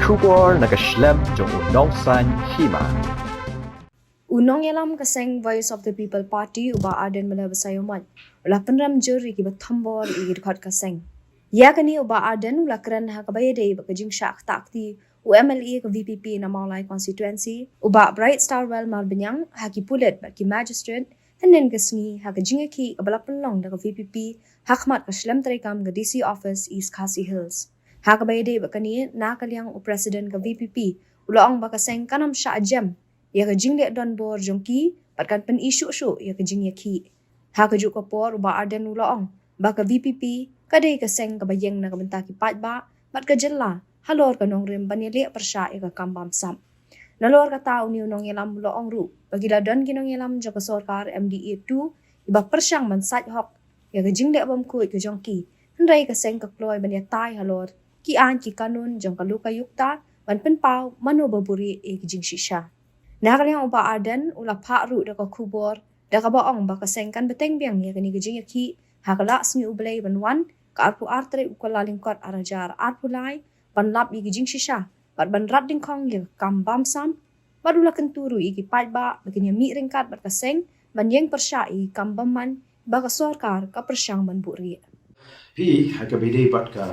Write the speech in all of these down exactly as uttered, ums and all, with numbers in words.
Khubor na ka shlem jong u Nongsaiñ Hima. U nongïalam ka seng Voice of the People Party, u Bah Ardent Miller Basaiawmoit, u la pynrem jur ïa ki ba thombor ïa ki dkhot ka seng. Ïa kane u Bah Ardent u la kren ha kaba ïadei bad ka jingshah ktah kti u M L A ka V P P na Mawlai constituency, u Bah Brightstarwell Marbaniang, ha ki pulit bad ki magistrate hynnin ka sngi ha ka jingïakhih kaba la pynlong da ka V P P ha khmat ka shlem treikam ka D C office East Khasi Hills. Ha kaba ïadei bad kane, na ka liang u president ka V P P u la ong ba ka seng kan ym shah jem ïa ka jingleh donbor jong ki bad kan pyni shuh shuh ïa ka jingïakhih. Ha kajuh ka por u Bah Ardent u la ong ba ka V P P ka dei ka seng kaba ïeng na ka bynta ki paidbah bad ka jylla halor ka nongrim ban ïaleh pyrshah ïa ka kam bamsap. Nalor kata, une u nongïalam u la ong ruh ba ki la don ki nongïalam jong ka sorkar M D A two kiba pyrshang ban sait hok ïa ka jingleh bymkhuid ka jong ki, hynrei ka seng ka kloi ban ïatai halor ki aiñ ki kanun jong ka lokayukta ban pynpaw mano ba buhrieh ïa ki jingshisha. Na ka liang u Bah Ardent u la phah ruh da ka khubor da kaba ong ba ka seng kan bteng biang ïa kane ka jingïakhih ha ka lad sngi U Blei ban wan, ka arphew ar tarik u Kyllalyngkot ar hajar arphew lai, ban lap ïa ki jingshisha bad ban rat dyngkhong ïa ka kam bamsap. Bad u la kyntu ruh ïa ki paidbah ba kin ïamih ryngkat bad ka seng ban ïeng pyrshah ïa ki kam bymman ba ka sorkar ka pyrshang ban buhrieh. Hi ha kaba ïadei bad ka,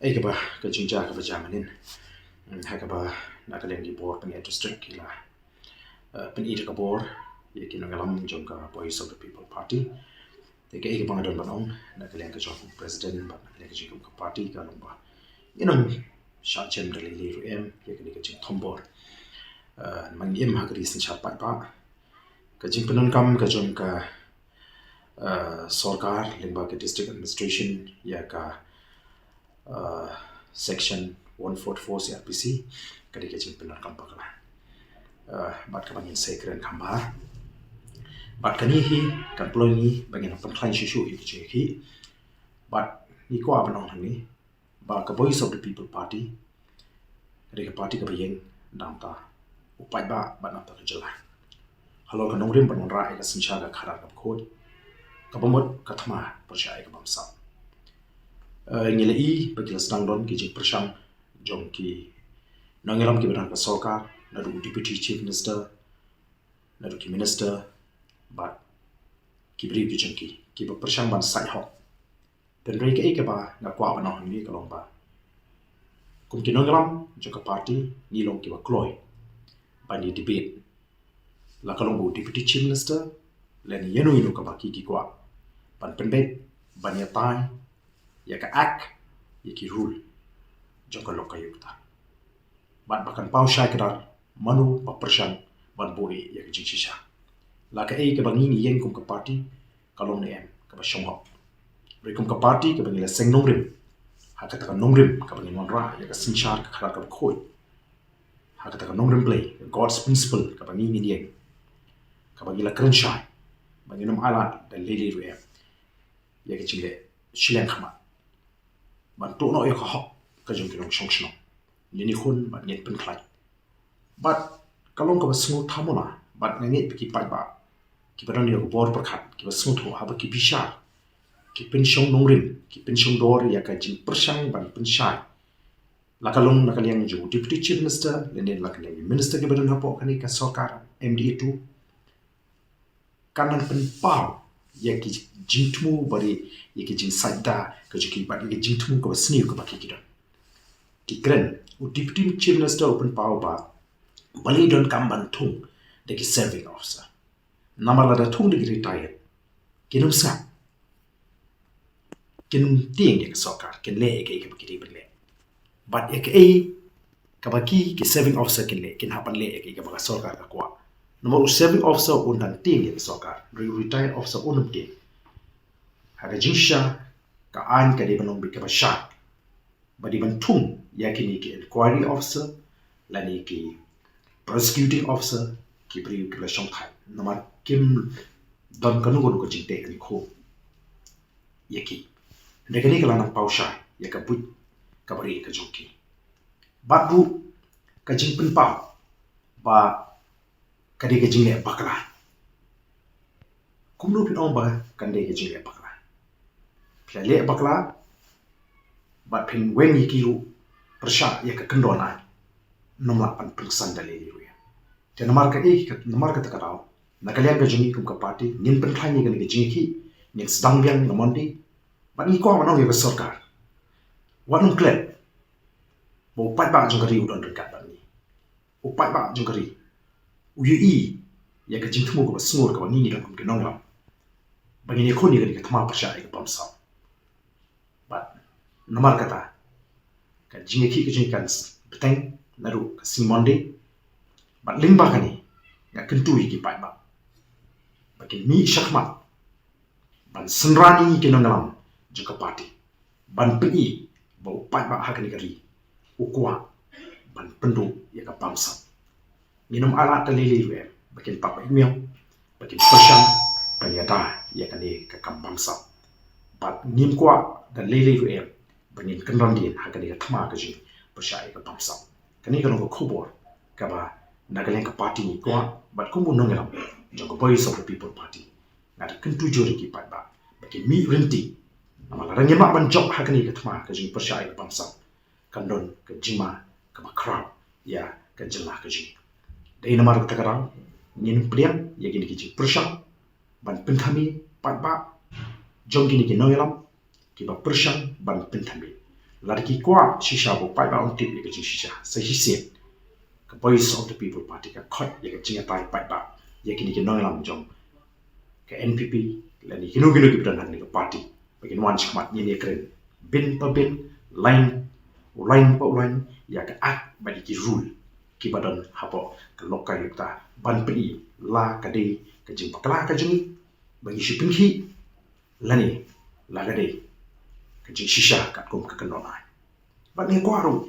eh, kaba, ka jingjia kaba jia mynnin. Hmm, ha kaba na ka liang ki bor pynïaid district ki la, eh, pyni da ka bor ïa ki nongïalam jong ka Voice of the People Party. Te kaei kaba nga don ban ong na ka liang ka jong u president bad na ka liang ka jong ka party ka long ba ngin ym shah jem da lei lei ruh em ïa kane ka jingthombor. Eh, namar ngi im ha ka ri synshar paidbah. Ka jingpyndonkam ka jong ka, eh, sorkar lyngba ka district administration ïa ka, eh, section one forty-four C R P C ka dei ka jingpyndonkam bakla. Eh, bad kaba ngin sa kren kham bha. Bad kane hi kan pynlong ngi ba ngin pynkhlaiñ shuh shuh ïa ka jingïakhih. Bad ngi kwah ban ong hangne ba ka Voice of the People Party ka dei ka party kaba ïeng na ka bynta u paidbah bad na ka bynta ka jylla. Halor ka nongrim ban wanrah ïa ka synshar ka khadar kaba khuid, kaba mut ka thma pyrshah ïa ka bamsap. Eh, ngi la i ba ki la sdang don ki jingpyrshang jong ki nongïalam kiba don ha ka sorkar, naduh u Deputy Chief Minister, naduh ki minister bad ki briew ki jong ki kiba pyrshang ban sait hok. Hynrei kaei kaba nga kwah ban ong hangne ka long ba kum ki nongïalam jong ka party ngi long kiba kloi ban ïa debate, la ka long ba u Deputy Chief Minister lane ïano ïano kaba ki, ki kwah ban pynbeit ban ïatai ïa ka act, ïa ki rule jong ka lokayukta. Bad ba kan paw shai kdar mano ba pyrshang ban buhrieh ïa ka jingshisha. La kaei kaba ngi ngi ïeng kum ka party ka long ne em kaba shong hok. Hynrei kum ka party kaba ngi la seng nongrim ha kata ka nongrim kaba ngin wanrah ïa ka synshar ka khadar kaba khuid, ha kata ka nongrim Blei, ka God's principle kaba ngi ngin ïeng, kaba ngi la kren shai ba ngin ym ailad da lei lei ruh em ïa ka jingleh shiliang khmat ban tuh noh ïa ka hok ka jong ki nongshong shnong. Ngin ïakhun bad ngin pynkhlaiñ. Bad ka long kaba sngewthuh mula bad nga ngeit ba ki paidbah kiba don ïa ka bor pyrkhat kiba sngewthuh haba ki bishar, ki pynshong nongrim, ki pynshong dor ïa ka jingpyrshang ban pynshai, la ka long na ka liang jong u Deputy Chief Minister lane la ka liang minister kiba don hapoh kane ka sorkar M D A two, kan nang pynpaw ïa ki jingthmu bad ïa ki jingsaitda ka jong ki bad ïa ki jingthmu kaba sniew kaba ki, ki don. Ki kren, u Deputy Chief Minister u pynpaw ba balei donkam ban thung da ki serving officer. Namar lada thung da ki retired, kin ym sngap, kin ym tieng ïa ka sorkar, kin leh ïa kaei kaba ki dei ban leh. Bad ïa kaei kaba ki, ki serving officer kin leh, kin hap ban leh ïa kaei kaba ka sorkar ka kwah. Namar u serving officer un dang tieng ïa ka sorkar, re-, retired officer un ym tieng. Ha ka jingshisha ka aiñ ka dei ban long beit kaba shai. Ba dei ban thung ïa kine ki inquiry officer lane ki prosecuting officer, ki briew kiba la shongthait namar kim don kano kano ka jingteh kane khum ïa ki. Hynrei kane ka la nang paw shai ïa ka buit kaba rieh ka jong ki. Bad ruh ka jingpynpaw ba ka dei ka jingleh bakla. Kumno phin ong ba kan dei ka jingleh bakla? Phi la leh bakla bad phin weng ïa ki ruh pyrshah ïa ka kyndon aiñ. nym lah ban pynksan da lei lei ruh ïa. Te namar ka, eh, ka, namar kata ka daw, na ka liang ka jong ngi kum ka party, ngin pynkhlaiñ ïa kane ka jingïakhih, ngin sdang biang na Monday. Bad ngi kwah ban ong ïa ka sorkar, wat nym klet ba u paidbah jong ka ri u don ryngkat bad ngi. U paidbah jong ka ri u ïohi ïa ka jingthmu kaba sngur kaba ngi ngi don kum ki nongïalam, ba ngin ïakhun ïa kane ka thma pyrshah ïa ka bamsap. Bad namar kata, ka jingïakhih ka jong ngi kan bteng naduh ka sngi Monday. Bad lyngba kane, nga kyntu ïa ki paidbah ba kin mih shakhmat ban synran ïa ngi ki nongïalam jong ka party, ban pyni ba u paidbah ha kane ka ri u kwah ban pynduh ïa ka bamsap. Ngin ym ailad da lei lei ruh em ba kin tap ba ïa miaw, ba kin pyrshang ban ïada ïa kane ka kam bamsap. Bad ngim kwah da lei lei ruh em ba ngin kynran dien ha kane ka thma ka jingpyrshah ïa ka bamsap. Kane ka long ka khubor kaba na ka liang ka party ngi kwah, bad kum u nongïalam jong ka Voice of the People Party, nga da kyntu jur ïa ki paidbah ba kin mih ryntih. Namar lada ngim lah ban jop ha kane ka thma ka jingpyrshah ïa ka bamsap, kan don ka jingma kaba khraw ïa ka jylla ka jong ngi. Dei namar kata ka daw, ngin pdiang ïa kine ki jingpyrshang ban pynthame paidbah jong kine ki nongïalam kiba pyrshang ban pynthame. Lada ki kwah shisha ba u paidbah un tip ïa ka jingshisha, sa shisien ka Voice of the People Party ka khot ïa ka jingïatai paidbah ïa kine ki nongïalam jong ka N P P lane kino kino kiba don ha kane ka party, ba kin wan shakhmat, ngin ïakren bin pa bin, lain u lain pa u lain, ïa ka Act bad ïa ki rule kiba don hapoh ka Lokayukta, ban pyni la ka dei ka jingbakla ka jong ngi ba ngi shu pynkhih, lane la ka dei ka jingshisha katkum ka kyndon aiñ. Bad ngi kwah ruh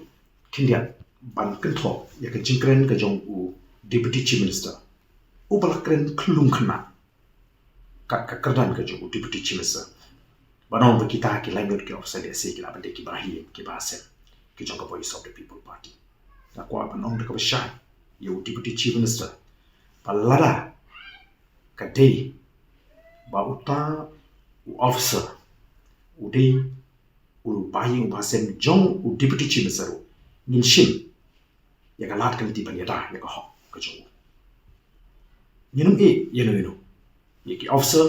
khyndiat ban kynthoh ïa ka jingkren ka jong u Deputy Chief Minister, uba la kren khyllung khynnah kat ka kyrdan ka jong u Deputy Chief Minister, ban ong ba kita ki laingut ki officer D S A ki lah ban dei kiba ha ïing kiba ha sem ki jong ka Voice of the People Party. Nga kwah ban ong da kaba shai ïa u Deputy Chief Minister ba lada ka dei ba uta u officer u dei u ba ha ïing u ba ha sem jong u Deputy Chief Minister ruh, ngin shim ïa ka lad ka lynti ban ïada ïa ka hok ka jong u. Ngin ym ïeh ïano ïano ïa ki officer,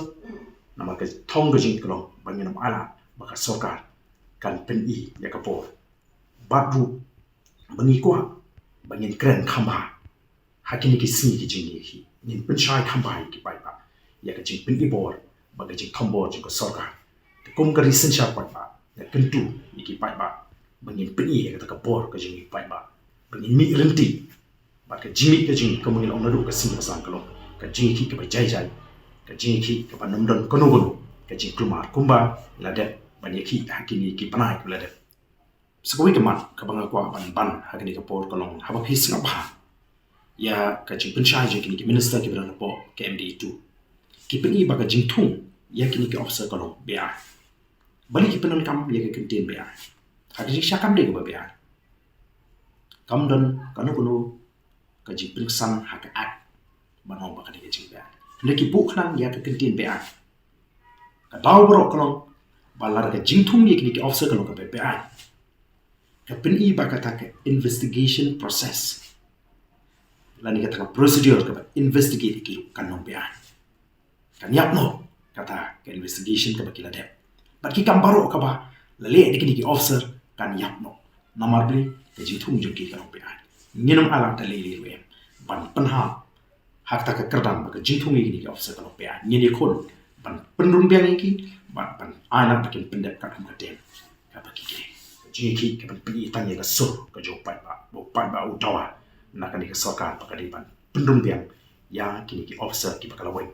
namar ka thong ka jong ngi ka long ba ngin ym ailad ba ka sorkar kan pyni ïa ka bor. Bad ruh ba ngi kwah ba ngin kren khambha ha kine ki sngi ki jingïakhih, ngin pynshai khambha ïa ki paidbah ïa ka jingpyni bor bad ka jingthombor jong ka sorkar. Te kum ka ri synshar paidbah, nga kyntu ïa ki paidbah ba ngin pyni ïa kata ka bor ka jong ngi paidbah, ba ngin mih ryntih. Bad ka jingmih ka jong ngi, kumba ngi la ong naduh ka sngi ba san, ka long ka jingïakhih kaba jai jai, ka jingïakhih kaba nym don kano kano ka jingkulmar, kumba la dep ban ïakhih ha kine ki bnai kiba la dep. Sa kawei ka mat kaba nga kwah ban ban ha kane ka por ka long, haba phi sngap bha ïa ka jingpynshai jong kine ki minister kiba don hapoh ka M D A two, ki pyni ba ka jingthung ïa kine ki officer ka long beaiñ. Balei ki pyndonkam ïa ka kyntien beaiñ? Ha ka jingshisha kam dei kaba beaiñ. Kam don kano kano ka jingpynksan ha ka Act ban ong ba ka dei ka jingbeaiñ. Hynrei ki buh khnang ïa ka kyntien beaiñ. Ka daw baroh ka long ba lada ka jingthung ïa kine ki officer ka long kaba beaiñ, ka pyni ba kata ka investigation process lane kata ka procedure kaba investigate ïa ki ruh kan long beaiñ. Kan ïap noh kata ka investigation kaba ki la dep. Bad ki kam baroh kaba la leh da kine ki officer kan ïap noh. Namar balei? Ka jingthung jong ki ka long beaiñ. Ngin ym ailad da lei lei ruh em ban pynhap ha kata ka kyrdan ba ka jingthung ïa kine ki officer ka long beaiñ. Ngin ïakhun ban pynrung biang ïa ki, ban, ban ailad ba kin pyndep katkum ka dei kaba ki dei. Ka jingïakhih ka ban pyni tang ïa ka sur ka jong u paidbah, ba u paidbah u dawa na kane ka sorkar ba ka dei ban pynrung biang ïa kine ki officer kiba ka la weng.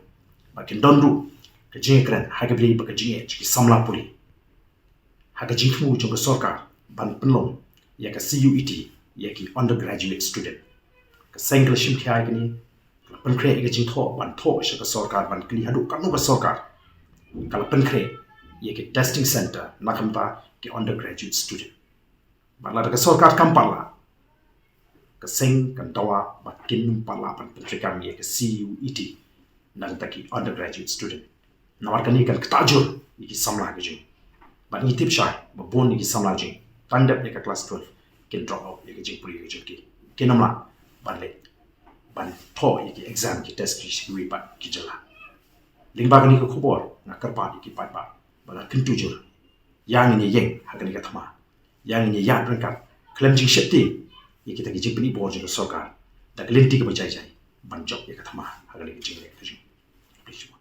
Ba kin don ruh ka jingïakren ha kaba ïadei bad ka jingeh jong ki samla pule ha ka jingthmu jong ka sorkar ban pynlong ïa ka C U E T ïa ki undergraduate student. Ka seng ka la shim khia ïa kane, ka la pynkhreh ïa ka jingthoh ban thoh sha ka sorkar, ban kylli haduh katno ka sorkar ka la pynkhreh ïa ki testing center na ka bynta ki undergraduate student. Bad lada ka sorkar kam pat lah, ka seng kan dawa ba kin ym pat lah ban pyntreikam ïa ka C U E T na ka bynta ki undergraduate student. Namar kane kan ktah jur ïa ki samla ka jong ngi. Bad ngi tip shai ba bun ïa ki samla jong ngi tang dep ïa ka class twelve kin drop out ïa ka jingpule ka jong ki. kin ym lah ban leh, ban thoh ïa ki exam, ki test ki sha kiwei pat ki jylla. Lyngba kane ka khubor nga kyrpad ïa ki paidbah ba la kyntu jur ïa ngin ïeng ha kane ka thma, ïa ngin ïaid ryngkat khlem jingsheptieng ïa kita ki jingpynbor jong ka sorkar da ka lynti kaba jai jai ban jop ïa ka thma ha kane ka jingleh ka jong ngi.